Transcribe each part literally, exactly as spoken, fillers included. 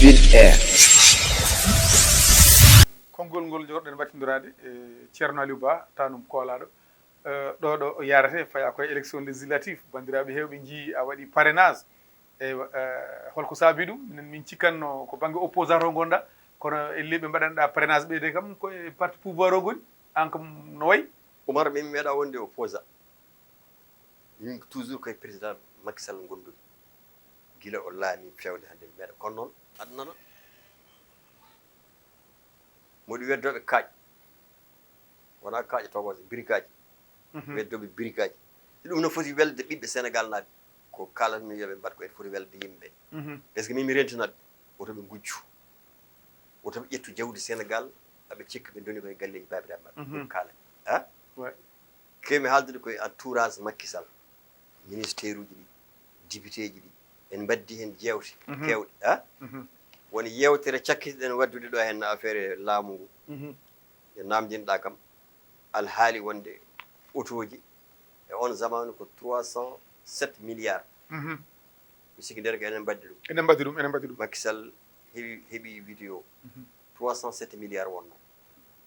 Big Air. Konngol ngol jogorɗen wattindiraade e Ceerno Aliou Ba, tanum koolaaɗo. Eh, ɗo ɗo o yarate faya koye élection législative, banndiraaɓe heewɓe njii a waɗi parrainage. Eywa, eh, holko saabi ɗum? Minen min cikkanno ko bannge opposant o ngonɗa, kono e leeɓe mbaɗanɗa parrainage ɓeyde kam ko e parti pouvoir o ngoni. An kam no wayi? Umar, min meeɗa wonde opposant. Min toujours koye président Macky Sall ngondumi. Gila o laami fewde hannde mi meeɗa. Kono noon aduna noon. Moɗi weddooɓe kaaƴ. Wona kaaƴe togoose, birikaaji. Weddooɓe birikaaji. Ɗum no foti welde ɓiɓɓe Sénégal naaɓe. Ko kaalatmi yoɓe mbaɗ ko ene foti welde yimɓe. Parce que min mi rentinat ɓe. Woto ɓe ngujju. Woto ɓe ƴettu jawdi Sénégal, aɓe cikka ɓe doni koye galleeji baabiraaɓe maɓɓe. Ɗum kaalami. Ha? Kemi haaldude koye entourage Macky Sall. Ministère uji ɗi, député ji ɗi, en mbaddi heen jeewte keewɗe. Ha? Woni yeewtere cakkitiɗen waddude ɗo heen affaire laamu ngu. Nde naamdinɗa kam, alhaali wonde otooji e on zamanu ko trois cent sept milliards. Mi sikki nder ko enen mbaddi ɗum. Enen mbaddi ɗum, enen mbaddi ɗum. Macky Sall heɓi, heɓi vidéo. Trois cent sept milliards wonno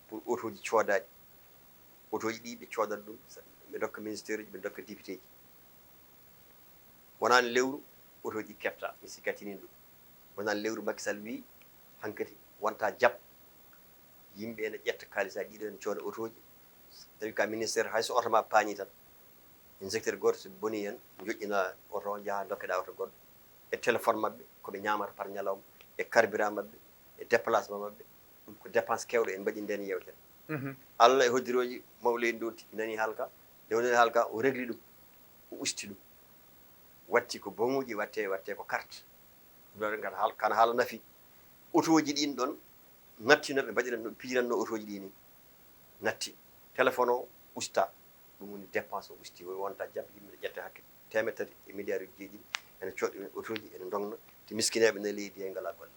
pour otooji coodaaɗi. Otooji ɗi ɓe coodata ɗum, ɓe ndokka ministère uji, ɓe ndokka député ji. Wonaani lewru, otooji ɗi kepta, mi sikka tinin ɗum. Wonaani lewru Macky Sall wii hankadi wonta jab. Yimɓe ene ƴetta kaalisa ɗiɗo ene cooda otooji. Tawi ka ministère hay so oto ma paani tan. Injecteur gooto so boni heen, joƴƴina oto o, njaha ndokkeɗa oto goɗɗo. E téléphone maɓɓe, ko ɓe ñaamata par ñalawma, e carburant maɓɓe, e déplacement maɓɓe. Ɗum ko dépense kewɗo, en mbaɗi nden yewtere. Allah e hoddirooji mawɗo leydi ndi o tigi nani haalka, nde o nani haalka, o regli ɗum, o usti ɗum. Watti ko bomuuji, watte, watte ko carte. Ɗum ɗon kana haal-, kana haala nafi. Otooji ɗin ɗon, nattinooɓe mbaɗiran no, pijiranno otooji ɗi ni. Natti. Téléphone o usta. Ɗum woni dépense o usti. O wonta jab yimɓe ne ƴetta hakke teemeɗɗe tati e milliard uji jeeɗiɗi. Ene coɗɗi men otooji, ene ndogna. Te miskineeɓe nder leydi he ngalaa golle.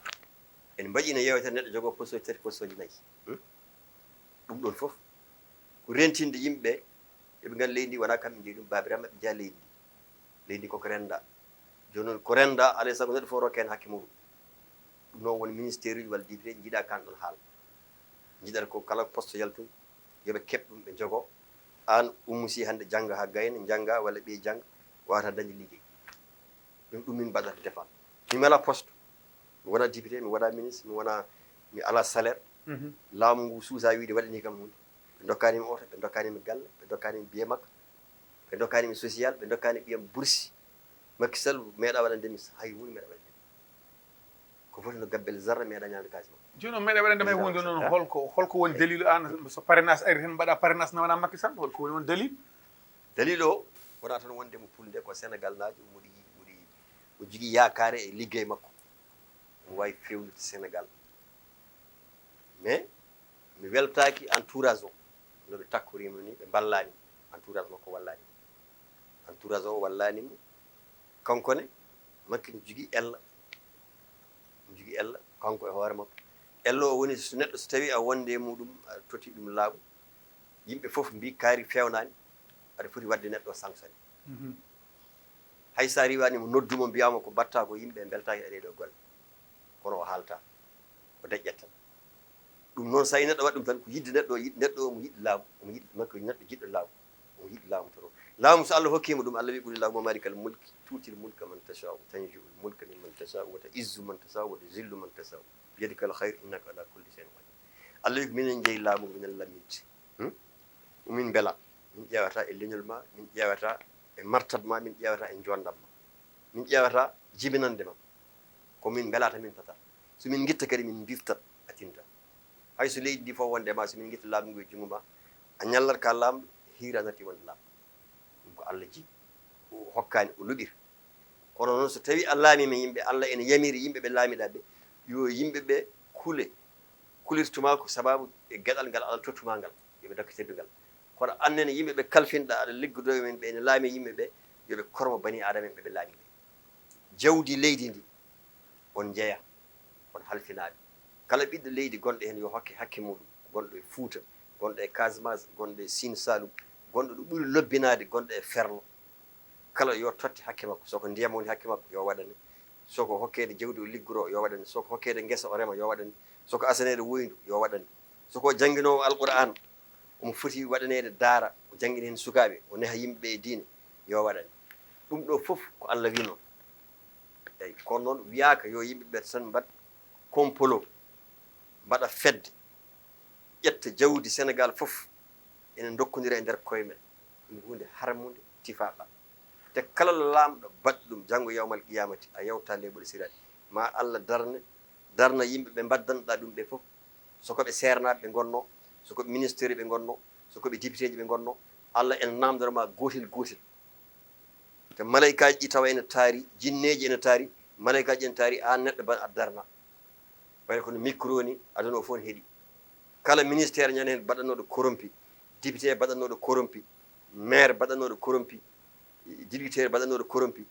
En mbaɗino yewtere neɗɗo jogoo poste tati, poste nayi. Hmm? Ɗum ɗon fof ko rentinde yimɓe ɓe, yoɓe ngandu leydi ndi wona kamɓe jeeyi ɗum, baabiraɓe maɓɓe jeeya leydi ndi. Leydi ndi koko renda. Jooni noon ko renda, alay sago neɗɗo fof rokka hen hakke muɗum. Ɗum noon woni ministère uji walla député ji jiiɗa kan ɗon haala. Jiiɗata ko kala poste yaltum, yoɓe keɓ ɗum ɓe jogo. An Oumou Sy hannde jannga ha gayna, jannga walla ɓiye jannga, wawata dañde liggey. Ɗum, ɗum min mbaɗata défendre. Mi mala poste, mi wona député, mi wona ministre, mi wona, mi ala salaire. Laamu ngu suusa wiide waɗani kam hunde. Ɓe dokkani mi oto, ɓe dokkani mi galle, ɓe dokkani mi biye makka, ɓe dokkani mi social, ɓe dokkani ɓiyam bourse. Macky Sall meeɗa waɗande mi hay hunde, meeɗa waɗande mi. Ko foti no gabbel zarra meeɗa ñaamde kaalis makko. Jooni on meeɗa waɗande may hunde noon, holko, holko woni dalil an so parrainage ari tan mbaɗa parrainage nawana Macky Sall, holko woni on dalil? Dalil o wona tan wonde mo pulde ko Sénégal naajo, moɗi, moɗi, o jogii yaakaare e liggey makko. Omo wawi fewnirde Sénégal. Mais mi weltaaki entourage o, no ɓe takkorimo ni, ɓe mballani. Entourage makko wallani mo. Entourage o wallani mo. Kanko ne, Macky no jogii ella. No jogii ella, kanko e hoore makko. Ella o woni so neɗɗo, so tawi a wonde e muɗum, a totti ɗum laamu, yimɓe fof mbi kaari fewnani, aɗa foti wadde neɗɗo o sanctionné. Hay sa riwani mo, noddu mo, mbiyamo ko mbatta ko, yimɓe mbeltaki e ɗeɗo golle. Kono o haalta, o deƴƴat tan. Ɗum noon, so tawi neɗɗo waɗi ɗum tan, ko yidde neɗɗo o yiɗi, neɗɗo o omo yiɗi laamu, omo yiɗi makko, neɗɗo jiɗɗo laamu, omo yiɗi laamu tan. Laamu, so Allah hokkima ɗum, Allah wi, "Qul Allahumma malikal mulki, tu'til mulka man tasha'u, tanzi'ul mulka mimman tasha'u, wa ta'izzu man tasha'u, wa tuzillu man tasha'u, biyadikal khayr, innaka ala kulli shay'in qadir." Allah wi ko minen jeeyi laamu, minen lamirde. Hmm? Min mbela, min ƴeewata e leñol ma, min ƴeewata e martab ma, min ƴeewata e njonndam ma. Min ƴeewata jibinannde ma. Ko min mbelata, min tata. So min ngitta kadi, min mbiftat, a tinta. Hay so leydi ndi fof wonde ma, so min ngitta laamu ngu e junngo ma, a ñallat ka laamɗo, hiira natti wonde laamɗo. Ɗum ko Allah jii, o hokkaani, o luɓir. Kono noon, so tawi a laamima yimɓe, Allah ene yamiri yimɓe ɓe laamiɗa ɓe, yo yimɓe ɓe kule. Kulirtuma ko sababu e geɗal ngal Allah tottuma ngal, yo ɓe dokka teddungal. Kono annene yimɓe ɓe kalfinɗa, aɗa liggodoo e men, ɓe ene laami yimɓe ɓe, yo ɓe kormo bani Aadama ɓe ɓe laami ɓe. Jawdi leydi ndi, on njeya, on halfinaaɓe. Kala ɓiɗɗo leydi gonɗo heen yo hokke hakke muɗum, gonɗo e Fuuta, gonɗo e Casamance, gonɗo e Sine Saloum, gonɗo ɗo ɓuri lobbinaade, gonɗo e Ferlo. Kala yo totte hakke makko, so ko ndiyam woni hakke makko, yo waɗane. So ko hokkeede jawdi o liggoroo, yo waɗan. So ko hokkeede ngesa o rema, yo waɗan. So ko asaneede woyndu, yo waɗan. So ko jannginoowo Alqur'aan, omo foti waɗaneede daara, o janngina heen sukaaɓe, o neha yimɓe ɓe e diine, yo waɗan. Ɗum ɗo fof ko Allah wiinoo. Eey, kono noon wiyaaka yo yimɓe ɓe tan mbaɗ kompolo, mbaɗa fedde, ƴetta jawdi Senegaal fof, ene ndokkondira e nder koye men. Ɗum huunde harmunde, tifaaqa. Te kala laamɗo baɗɗo ɗum, janngo yawmal qiyaamati, a yawta leeɓol siraati. Ma Allah darne, darna yimɓe ɓe mbaddanɗaa ɗum ɓe fof. So ko ɓe seernaaɓe ɓe ngonnoo, so ko ɓe ministeeri ɓe ngonnoo, so ko ɓe depiteeji ɓe ngonnoo, Allah ene naamndora ma gootel gootel. Te malaykaaji ɗi tawa ene taari, jinneeji ene taari, malaykaaji ene taari, aan neɗɗo mbaɗa a darna. Waɗi kono micro ni, aduna o fof ne heɗi. Kala ministère ñande heen baɗannooɗo corrompi, député baɗannooɗo corrompi, maire baɗannooɗo corrompi, directeur baɗannooɗo corrompi,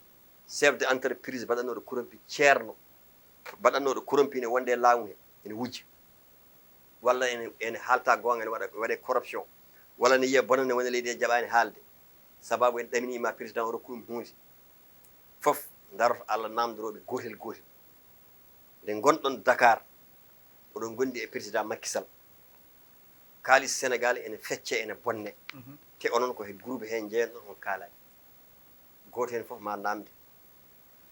chef de entreprise baɗannooɗo corrompi, ceerno baɗannooɗo corrompi ne wonde e laamu he, ene wujja. Walla ene, ene haalta goonga, ene waɗa, waɗe corruption. Walla ne yiya bonande woni leydi he jaɓaani haalde. Sababu en ɗaminii ma président o rokku ɗum huunde. Fof ndaroto Allah naamndorooɓe gootel gootel. Nde ngonɗon Dakar, oɗon ngondi e président Macky Sall. Kaalis Senegaal ene fecce, ene bonne. Mhm. Te onon ko he groupe he njeyanɗon on kaalaani. Gooto heen fof ma naamnde.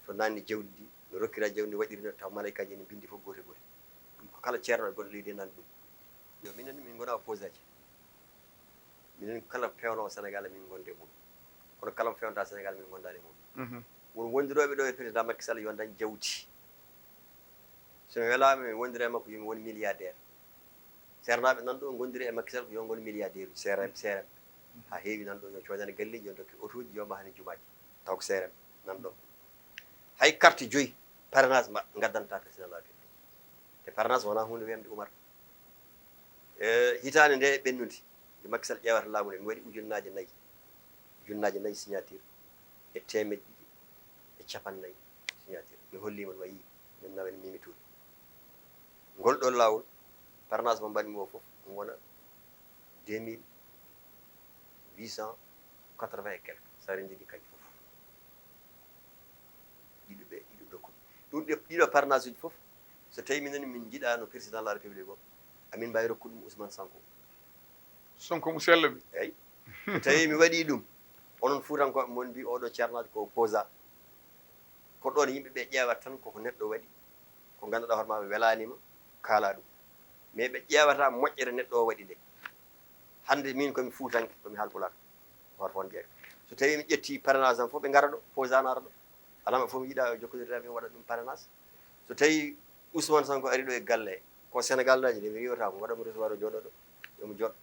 To naanni jawdi ndi, no rokkira jawdi ndi waɗiri no taw malaykaaji ene mbinndi fof gootel gootel. Ɗum ko kala ceerno e goɗɗo leydi e naamndi ɗum. Yo minen min ngona opposaaji. Minen kala peewnoowo Senegaal min ngonde e mum. Kono kala mo feewnata Senegaal min ngondaani e mum. Mhm. Won wondirooɓe ɗo e président Macky Sall yo dañ jawdi. So mi welaama mi wondira e makko yo mi won milliardaire. Seernaaɓe nan ɗo ngondiri e Macky Sall ko yo ngon milliardaire uji, C R M, C R M. Haa heewi nan ɗo yo coodane galleeji, yo dokke otooji, yo mahane jumaaji. Taw ko C R M nan ɗo. Hay carte joyi parrainage ma ngaddanta président de la République. Te parrainage wonaa huunde wemde Umar. E hitaande nde ɓennude, nde Macky Sall ƴeewata laamu nde, mi waɗi ujunnaaje nayi, ujunnaaje nayi signature e teemeɗɗe ɗiɗi e cappanɗe nayi signature. Mi holliima ɗum, a yii, min nawa en Mimi Touré. Ngol ɗoo laawol, parrainage mo mbaɗmi o fof, ɗum wona deux mille huit cent quatre-vingts et quelques, so a renndini kanƴe fof. Ɗiɗo ɓe, ɗiɗo dokkuɓe. Ɗum ɗe, ɗiɗo parrainage uji fof, so tawi minen min njiɗa no président de la République o, amin mbawi rokkude ɗum Ousmane Sonko. Sonko mo sella mi. Eyi. So tawi mi waɗi ɗum, onon Fuutankooɓe mon mbi oɗo ceernaajo ko opposant. Ko ɗoon yimɓe ɓe ƴeewata tan koko neɗɗo waɗi, ko ngannduɗaa hoore ma ɓe welaanima, kaala ɗum. Mais ɓe ƴeewata moƴƴere neɗɗo o waɗi nde. Hannde min komi Fuutanke, komi Haalpulaar. Hoto fof jeeɗa. So tawi mi ƴetti parrainage am fof, ɓe ngara ɗo, opposant ara ɗo. Alama fof mi yiɗa jokkondirde e am, mi waɗa ɗum parrainage. So tawi Ousmane Sonko ari ɗo e galle, ko Senegal dañi de, mi riiwata mo, waɗa mo recevoir o jooɗo ɗo, yo mo jooɗo.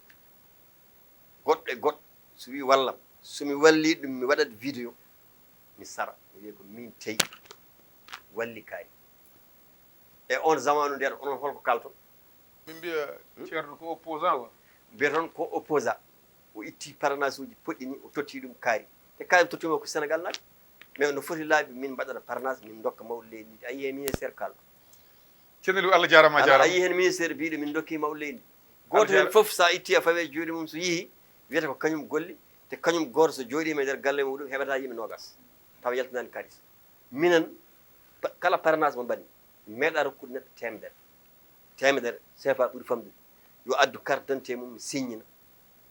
Goɗɗo e goɗɗo, so wi wallam, so mi walli ɗum, mi waɗat vidéo, mi sara, mi wiya ko min tawi walli kaari. E on zamanu nden, onon holko kalton? Min mbiya, hmm? Ceerno ko opposant wa? Mbiyaton ko opposant. O itti parrainage uji poɗɗi ni, o totti ɗum kaari. Te kaari tottima ko Senegal naaɓe. Mais no foti laabi min mbaɗata parrainage, min dokka mawɗo leydi ndi. A yii hen ministère kalɗo. Cenelu, Allah jaarama, a jaarama. A yii hen ministère biiɗo min dokki mawɗo leydi ndi. Gooto hen fof, sa itti a fawe juuɗe mum, so yeehi, wiyata ko kañum golli, te kañum gooto so jooɗiima e nder galle muɗum, heɓata yimɓe noogas. Tawa yaltinaani kaalis. Minen, pa-, kala parrainage mo mbaɗmi, mi meeɗa rokkude neɗɗo teemedere. Teemedere, C F A ɓuri famɗude. Yo addu carte d'identité mum, mi signina.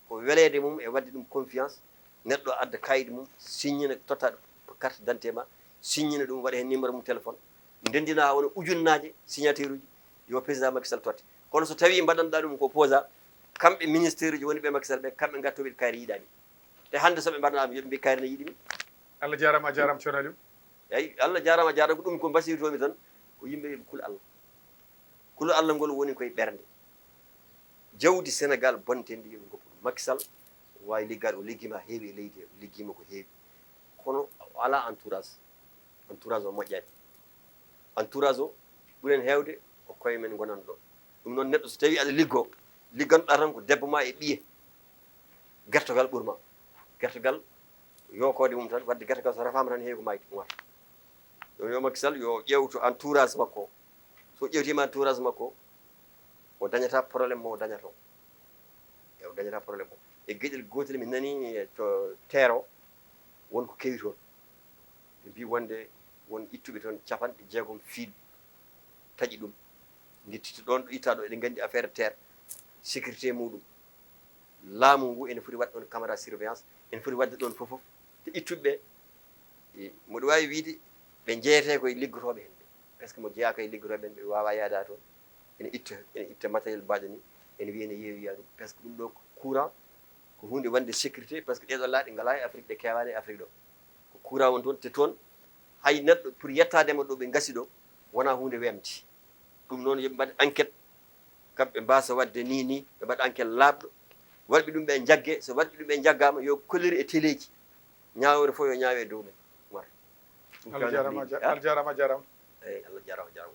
Ko weleede mum e waɗde ɗum confiance, neɗɗo adda kayit mum, signina, totta ɗum carte d'identité ma, signina ɗum, waɗa heen numéro mum téléphone, ndenndina haa wona ujunnaaje signature uji, yo président Macky Sall totte. Kono so tawii mbaɗanɗaa ɗum ko opposant, kamɓe ministère uji woni ɓe Macky Sall ɓe, kamɓe ngattoɓe kayre yiɗaani. Te hannde so ɓe mbaɗanaa, yo ɓe mbi kayre ne yiɗi mi. Allah jaaraama, a jaaraama, Ceerno Aliou. Eyi, Allah jaaraama, a jaaraama, ko ɗum ko mbasiyotoomi tan, ko yimɓe yo ɓe kul Allah. Kulu Allah ngol woni koye ɓernde. Jawdi Senegal bontendi yo ɓe ngoppu ɗum. Macky Sall waawi liggaade, o liggiima heewi e leydi he, o liggiima ko heewi. Kono o alaa entourage. Entourage o moƴƴaani. Entourage o ɓuri en heewde ko koye men ngonani ɗo. Ɗum noon neɗɗo so tawii aɗa liggoo, liggantoɗaa tan ko debbo ma e ɓiye. Gertogal ɓurma. Gertogal yookoode mum tan, wadde gertogal so rafaama tan heewi ko maayde, umata. Ɗum yo Macky Sall yo ƴeewtu entourage makko. So ƴeewtiima entourage makko, o dañata problème mo o dañata o. E o dañata problème o. E geɗel gootel mi nani to teero, won ko kewi toon. Ɓe mbii wonde Won ittuɓe toon capanɗe jeegom fiil taƴi ɗum. Ngittita ɗoon ɗo ittaa ɗo, eɗen nganndi affaire terre, sécurité muɗum. Laamu ngu ene foti waɗde ɗoon caméra surveillance, ene foti waɗde ɗoon fof fof. Te ittuɓe ɓe, e, mboɗo waawi wiyde ɓe njeyetee koye liggotooɓe heen ɓe. Par ce que mo jeyaaka e liggotooɓe ɓe, ɓe waawaa yaada toon. Ene itta, ene itta matériel mbaɗo ni, ene wiya ene yeeyoya ɗum. Par ce que ɗum ɗo ko courant, ko huunde wonde sécurité, par ce que ɗeɗo laaɗe ngalaa e Afrique, ɗe keewaani e Afrique ɗo. Ko courant woni toon, te toon hay neɗɗo pour yettaade mo ɗo ɓe ngasi ɗo, wonaa huunde weemde. Ɗum noon yo ɓe mbaɗ enquête, kamɓe mbaasa waɗde ni ni, ɓe mbaɗa enquête laaɓɗo. Waɗɓe ɗum ɓe njagge, so waɗɓe ɗum ɓe njaggaama, yo kolliri e teleeji. Ñaawoore fof yo ñaawe e dow men. Umar. Ɗum Allah kaw jarama, nafri. Allah jarama, jarama. Eyi, Allah jarama, jarama.